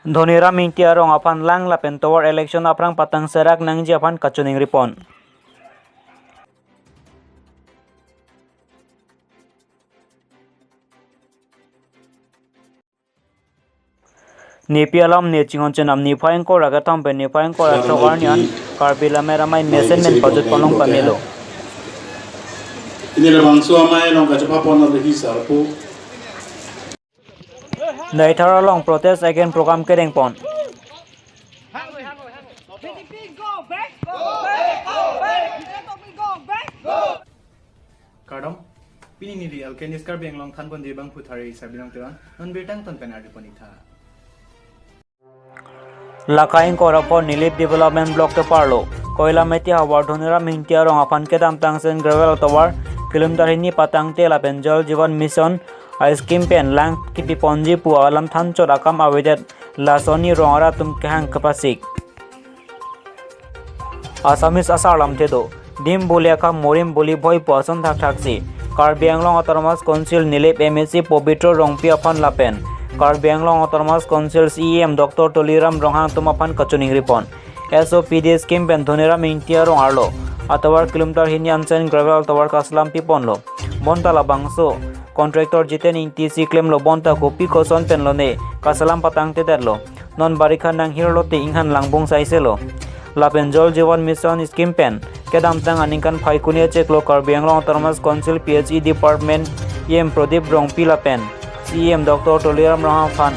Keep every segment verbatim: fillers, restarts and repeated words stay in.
Dhoniram Ingti arong aphan lang lapen tovar election aphrang patang serak nangji aphan kachiningri pon. Nepi alam ne chinghon chenam niphai ingkoi ra kethom pen niphai ingkoi ra throk arni an Karbi Lammet Amei mesen pen pajut ponlong pamelo. Pini labangso amei along kachepapon alo hi sarpo. Deithor along protest against program kedeng pon. Kardom, pini neli Alkenis Karbi Anglong thanbon di bang phuthari Sabilong Teron, non birta angton pen ardi pon-ik tha. Lakhai ingkoi ra pho Nilip Development Block keparlo, Koilamati havar Dhoniram Ingti arong aphan kedamtang sand gravel tovar kilometer hini patangte lapen Jal Jeevan Mission a scheme pen lang kepi ponji pu alam thanchot akam avedet lason arni rong arat atum kehang kepasik. Assamese asar lamthe do. Dim boli akam morim boli bhoi pu ason thakthak si Karbi Anglong Autonomous Council Nilip M A C Pobitro Rongpi aphan lapen Karbi Anglong Autonomous Council C E M Doctor Tuliram Ronghang atum aphan kachiningri pon. S O P D scheme pen Dhoniram Ingti arong arlo atovar kilometer hini an sand gravel tovar kaselam pi ponlo. Bonta labangso contractor Jiten Ingti si klemlo, bonta kopi koson pen lone kaselam patangtedetlo. Non barikha nanghirlo te inghan langbung saiselo. Lapen Jal Jeevan Mission scheme pen kedamtang aningkan Phaikuni achiklo Karbi Anglong Autonomous Council P H E Department E M Pradip Rongpi lapen C E M Doctor Tuliram Ronghang aphan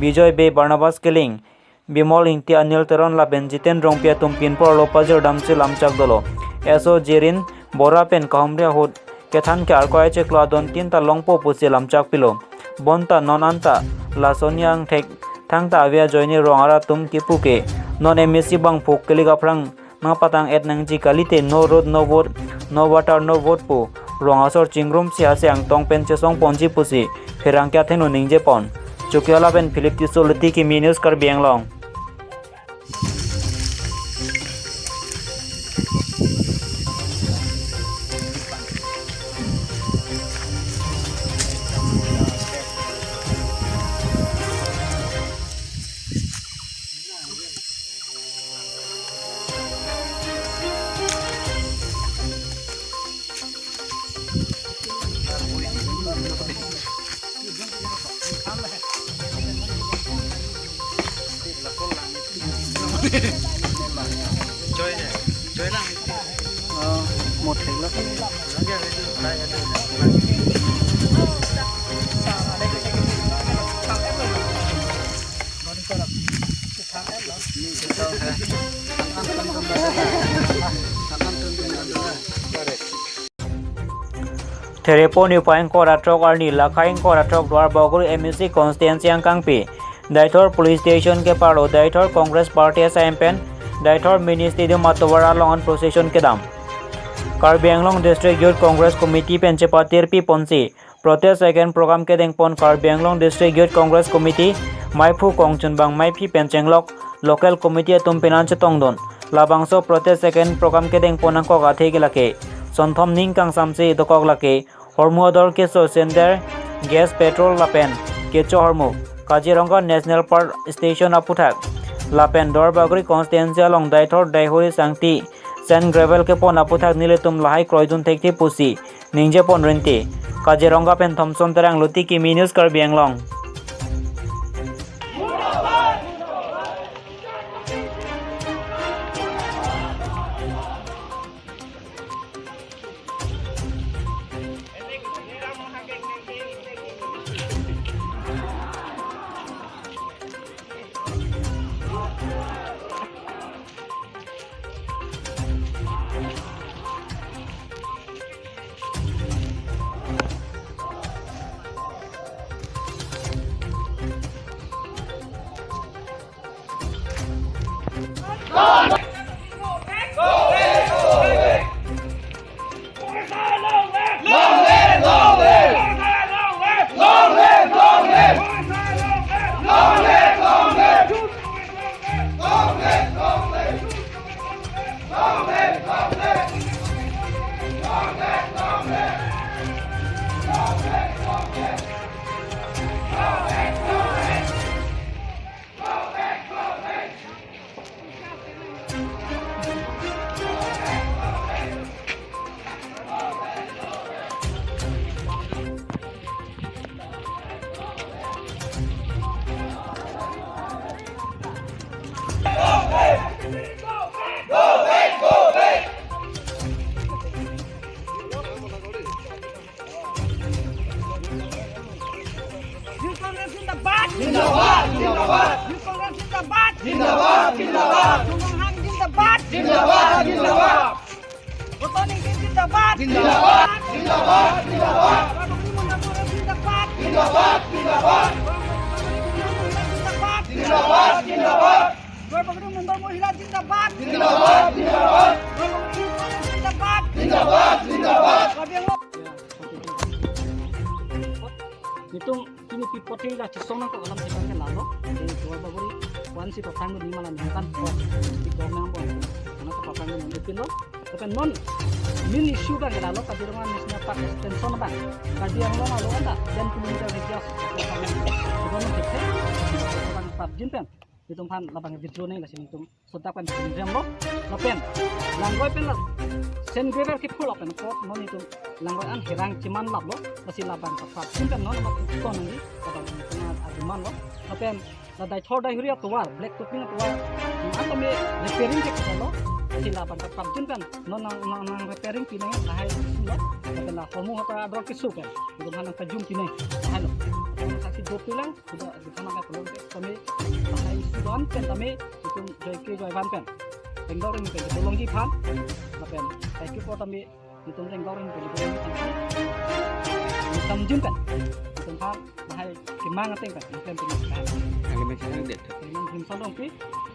Bijoy Bey, Barnabas Killing, Bimol Ingti, Anil Teron lapen Jiten Rongpi atum pinpor lo pajir damsi lamchak dolo. S O Jerin Bora pen kahumri ahut kethan ke arkoi achiklo adon tin ta longpo pusi lamchak pilo. Bonta non anta lason arni angthek thangta ave ajoine rong arat atum kipu ke non M A C bangphu kilik aphrang nangpatang-et nangji kalite no road no vote, no water no vote pu rong asor chingrum si hasi angtong pen chesong ponji pusi pherangke athengno ningje pon. Chokihola pen Philip Tisso, Luti Kimi News, Karbi Anglong. Therepo niphai ingkoi ra throk arni, Lakhai ingkoi ra throk Duarbagori M A C constituency angkangpi Deithor Police Station keparlo Deithor Congress Party S I M pen Deithor Mini Stadium atovar along an procession kedam. Karbi Anglong District Youth Congress Committee pen chepatirpi ponsi protest against program kedeng pon Karbi Anglong District Youth Congress Committee maiphu kongchunbang maiphi pen chenglok local committee atum pinan chetongdun. Labangso protest against program kedeng pon angkok athe ke lake, Sonthom ning kangsamse dokok lake, hormu ador keso sender, gas, petrol lapen kecho hormu, Kaziranga National Park Station aputhak lapen Duarbagori constituency along Deithor Deihori Sangti sand gravel kepon aputhak nelitum lahai kroidun thekthe pusi ningje pon rinti. Kaziranga pen Thomson Terang, Luti Kimi News, Karbi Anglong. জিন্দাবাদ, জিন্দাবাদ। Youth Congress জিন্দাবাদ। জিন্দাবাদ, জিন্দাবাদ। চুমংহাং জিন্দাবাদ। জিন্দাবাদ, জিন্দাবাদ। গৌতম নিংতি জিন্দাবাদ। জিন্দাবাদ, জিন্দাবাদ, জিন্দাবাদ। গৌরবপুর মন্ডল কংগ্রেস জিন্দাবাদ। জিন্দাবাদ, জিন্দাবাদ। জিন্দাবাদ, জিন্দাবাদ। গৌরবপুর মন্ডল মহিলা জিন্দাবাদ। জিন্দাবাদ, জিন্দাবাদ। গৌরবপুর মন্ডল জিন্দাবাদ। জিন্দাবাদ, জিন্দাবাদ। কার্বি Anglong. Nelitum pini pi pote la chesong nangkok alam chesong ke lalo. Di Duar Bagori one si paphrang dun ni malam kan po. Di kor nang po. Karena ke paphrang dun ni pilo. Lapen non main issue abang ke lalo, Kaziranga National Park extension abang. Karbi Anglong along anta ten kilometer radius. Kedon ke abang prapjin pen. Nelitum aphan labang withdraw nang, lasi nelitum sodak pen pinrem lo. Lapen langroi pen la sand gravel kephur lapen apot non nelitum langroi an herang cheman lap lo. Lasi labang prapjin pen non amat ton nangji, labang nelitum aduman lo. Lapen la Deithor Deihori atovar, black topping atovar, an tame repairing ke lo. Lasi labang prapjin pen non nang, nang, nang repairing pinang lahai lo. Lapen la hormu hata ador keso pen nelitum aphan nangpajum pinang lahai lo. Lapen saksi dopik lang, sudah di sana ka tolong pen tame, lahai sudan pen tame, nelitum joike joivan pen rengdok rengpi pen tolongji aphan. Lapen thank you for tame, nelitum rengdok rengpi pen tolongji aphan. Nelitum jun pen nelitum aphan lahai kemang ateng pen nelitum pen. Kalimat sedang det. Kalimat belum sodong pi,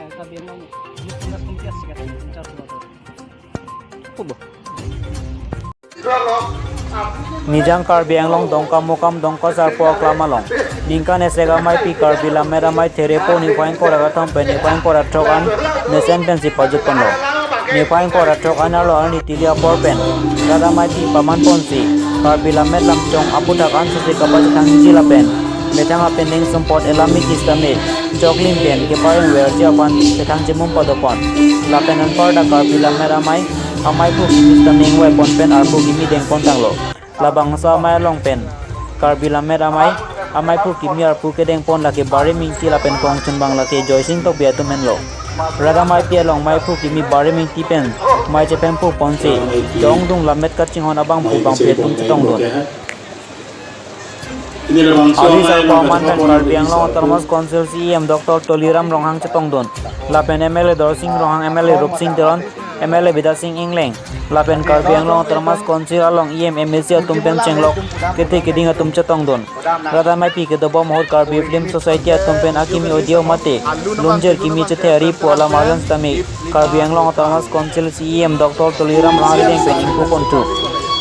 eh, Karbi Anglong Youth Congress Committee asik asik mencari dua. Kubo. Nijang Karbi Anglong Dongkamukam Dongkasarpo aklam along ningkan esek ameipi Karbi Lammet Amei Therepo niphai ingkoi ra kethom pen niphai ingkoi ra throk an mesen pensi pajut ponlo. Niphai ingkoi ra throk an arlo arni tili apor pen rat ameipi paman ponsi Karbi Lammet Lamchong aputhak an susi kapachethangji lapen methang apening sumpot elam miki sitame choklim pen kepareng verji aphan chethang chemum padopon. Lapen anparta Karbi Lammet Amei, amei phru kimi sitame ingvaipon pen arphu kimi dengpon tanglo. Labangso amei along pen Karbi Lammet Amei, amei phru kimi arphu kedengpon lake Barim Ingti lapen kongchunbang lake Joysing Tokbi atum henlo. Rat ameipi along mei phru kimi Barim Ingti pen mei chephemphur ponsi, dongdung lammet kachinghon abangphu bangphi atum chetongdun. Audi sarpo aman pen Karbi Anglong Autonomous Council C E M Doctor Tuliram Ronghang chetongdun. Lapen M L A Dorsing Ronghang, M L A Rupsing Teron, M L A Bidya Sing Engleng, lapen Karbi Anglong Autonomous Council along E M, M A C atum pen chenglok kethe keding atum chetongdun. Rat ameipi kedobom ahut Karbi Film Society atum pen akimi audio mate lunjir kimi chethe ari pu alam arjan sitame Karbi Anglong Autonomous Council C E M Doctor Tuliram Ronghang arideng pen ingpu ponthu.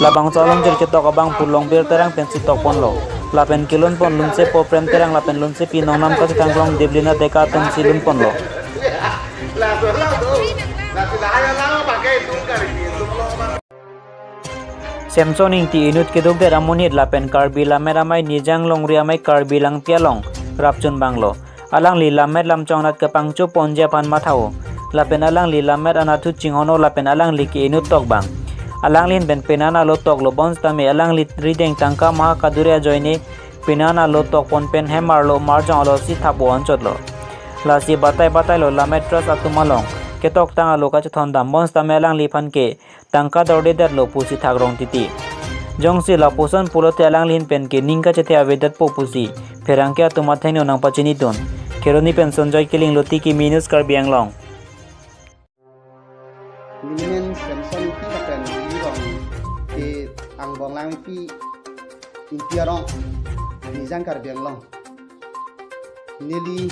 Labangso alunjir ketok abangphu Longbir Terang pensi tokponlo. Lapen kelunpon Lunsepo Prem Terang lapen Lunsepi Nongnam kachethang Rong Deblina Deka atumsi lunponlo. Semson Ingti inut keduk det amonit lapen Karbi Lammet Amei Nijang Longri Amei Karbi Langpi along rapchunbanglo. Alangli Lammet Lamchong anat kepangcho ponji aphan mathao. Lapen alangli lammet anatthu chinghono lapen alangli ke inut tokbang. Alanglin pen penan alo toklo bonsitame alangli rideng tangka maha kadure ajoine penan alo tokpon pen hem arlo marjong alosi thap-o anchotlo. Lasi batai batailo Lammet Trust atum along ketoktang alo kachethondam bonsitame alangliphan ke tangka dordedetlo pusi thakrong titi. Jongsi lapuson pulote alanglin pen ke ning kachethe avedetpo pusi pherangke atum athengno nangpachinidun. Kheroni pen Sonjoy Killing, Loti Kimi News, Karbi Anglong. Nelimen Semson Ingti lapen neli rong ke angbong Langpi Ingti arong, Nijang Karbi Anglong. Neli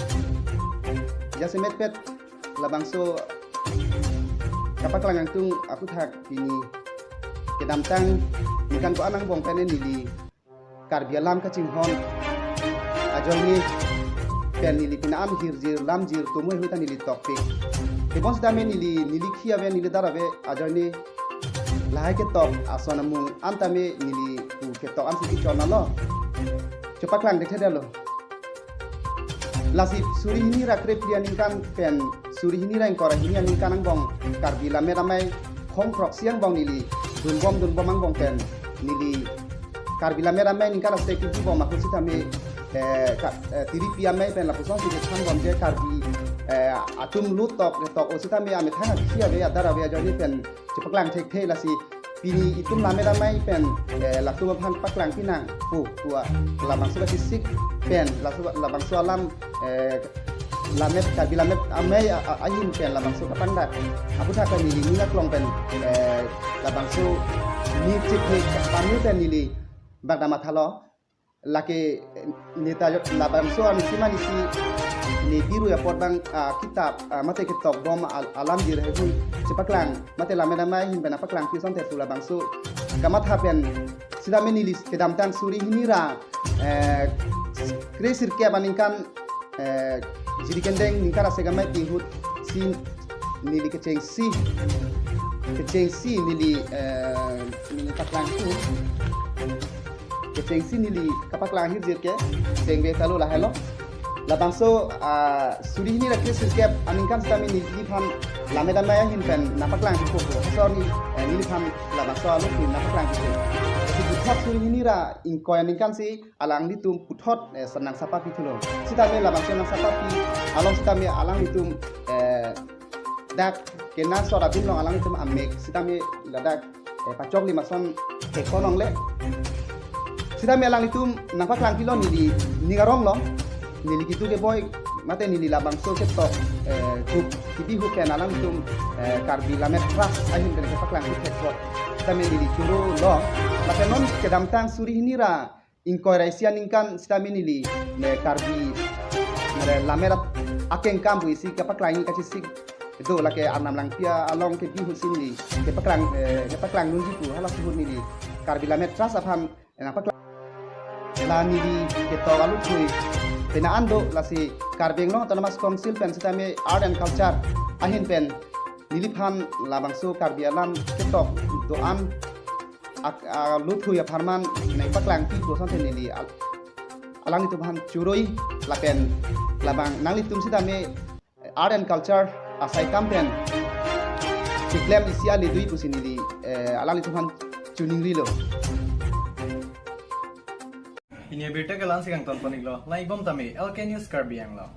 jasemet pet labangso kapaklang angtung aputhak pini kedamtang ningkan ko-an angbong pen neli Karbi alam kachinghon ajoine pen neli pini an hirjir lamjir tumoi huta neli tokpik. Tebon sitame neli, neli khi ave, neli dar ave ajoine lahai ketok ason amung an tame neli pu ketok ansi kichon alo. Chepaklang dekhe dalo. Lasi suri hini ra krephli aningkan pen suri hini ra ingkoi ra hini aningkan angbong Karbi Lammet Amei khong throksi angbong neli dunbom dunbom angbong pen neli Karbi Lammet Amei ningkan ra seki dubom ahut sitame, eh, ka, eh, tiripi amei pen lapusonsi kethanbom je Karbi, eh, atum lut tok tok o sitame amethang akhi ave adar ave ajoine pen chepaklang thekthe lasi Pini itum lammet amei pen, eh, latum aphan paklang pinang pu tua labangso kachesik pen laso labangso alam, eh, lammet Karbi lammet amei a- a- ahin pen labangso kapangdak aputhak pen neli ning aklong pen, eh, labangso ni chik ni kapanu pen neli bagdam athalo. Lake, eh, neta jok labangso ansi manisi ne biru apot abang, ah, kitap, ah, mate ketok bom al- alam dir hehu chepaklang mate lammet amei ahin pen nangpaklang pi asonte pu labangso kamatha pen sitame neli kedamtang suri hini ra, eh, kre sirkep aningkan, eh, Jirikindeng ningkan asek amei pi ahut si neli kechengsi kechengsi neli, eh, neli paklang pu kechengsi neli kapaklang ahirjir ke chengve talo lahelo. Labangso, ah, suri hini ra kre sirkep aningkan sitame neliphan lammet amei ahin pen nangpaklang pu pu asor ni, eh, neliphan labangso alo pu nangpaklang pu. Jadi puthot suri hini ra ingkoi aningkan si alanglitum puthot, eh, sa- nangsapa pithulo. Sitame labangso nangsapa pi along sitame alanglitum, eh, dak kena sora bin long alanglitum amek sitame ladak, eh, pachok lima ason thek konong le. Sitame alanglitum nangpaklang pilo neli ning arong lo. Neli kitu keboi mate neli labangso ketok, eh, hup kibi hup pen alanglitum, eh, Karbi Lammet Trust ahin pen kepaklang pi thek ko. Sitame neli choro lo. Lapen non kedamtang suri hini ra ingkoi ra isi aningkan sitame neli ne Karbi ne lammet akengkam pu isi kepaklang kachesik do lake Arnam Langpi along kebi ahut si neli kepaklang, eh, kepaklang dunji pu halaso ahut neli Karbi Lammet Trust aphan nangpaklang. La neli ketok aluthui pena an do lasi Karbi Anglong Autonomous Council pen sitame Art and Culture ahin pen neliphan labangso Karbi alam ketok do-an ak- aluthui apharman nangpaklang pi pu asonte neli al- alanglitum aphan choro-i lapen labang nanglitum sitame Art and Culture asai kam pen keklem isi ale do-i pusi neli, eh, alanglitum aphan choningrilo. Pini abirta ke la-ansi kangton pon-iklo, lang-ik bom tame L K News Karbi Anglong.